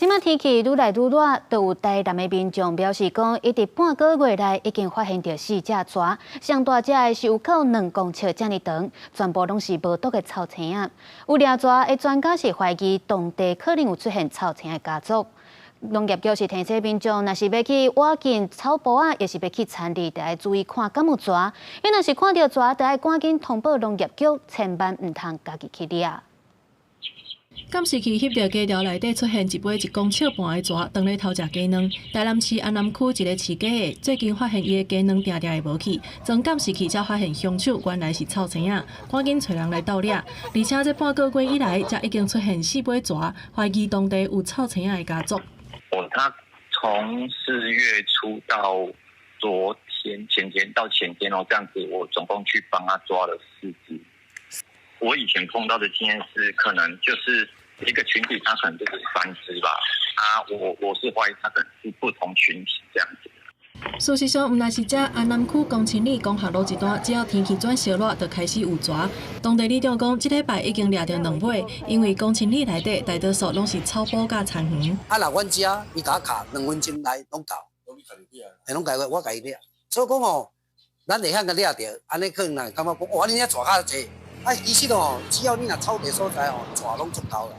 這擺天氣愈來愈熱，就有台南的民眾表示講，伊佇半個月內已經發現著四隻蛇，上大隻的是有夠2公尺遮爾長，全部攏是無毒的臭青仔。有掠蛇的專家是懷疑當地可能有出現臭青的家族。農業局是提醒民眾，若是欲去挖進草埔仔，抑是欲去田裡，著愛注意看敢有蛇。你若是看著蛇，著愛趕緊通報農業局，千萬毋通家己去掠。監視器翕著雞巢內底出現一尾1.5公尺的蛇，當咧偷食雞卵。台南市安南區一个飼雞的最近發現伊的雞卵定定會無去，裝監視器才發現兇手原來是臭青仔，趕緊揣人來鬥掠。而且這半個月以來，才已經出現四尾蛇，懷疑當地有臭青仔的家族。哦，他從4月初到昨天、前天到前天哦，這樣子，我總共去幫他抓了四隻。我以前碰到的經驗是，可能就是一個群體，他可能就是三隻吧。啊，我是懷疑他可能是不同群體這樣子。事實上，毋但是遮安南區公清里公學路一段，只要天氣轉燒熱，就開始有蛇。當地里長講，這禮拜已經掠著兩尾，因為公清里內底大多數攏是草埔佮田園。啊，若阮遮伊共我卡2分鐘內攏到，會攏共我共伊掠。所以講吼，咱會曉共掠著，按呢可能會感覺講，哇，你遐蛇較濟。啊，其實吼，只要你若草地所在吼，蛇攏足夠啦。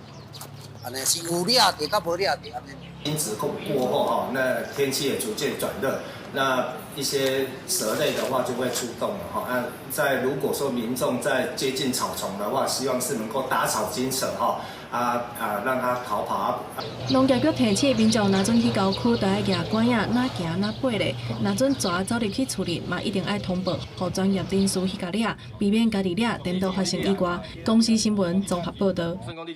按呢是有掠著佮無掠著按呢。驚蟄過過後哈，那天氣也逐漸轉熱，那一些蛇類的話就會出動了哈。那在如果說民眾在接近草叢的話，希望是能夠打草驚蛇哈，啊啊，讓它逃跑。農業局提醒民眾，若準去郊區，著愛舉竿仔，若行若爬咧，若準蛇走入去厝裡，嘛一定愛通報，予專業人士去共掠，避免家己掠，顛倒發生意外。公視新聞綜合報導。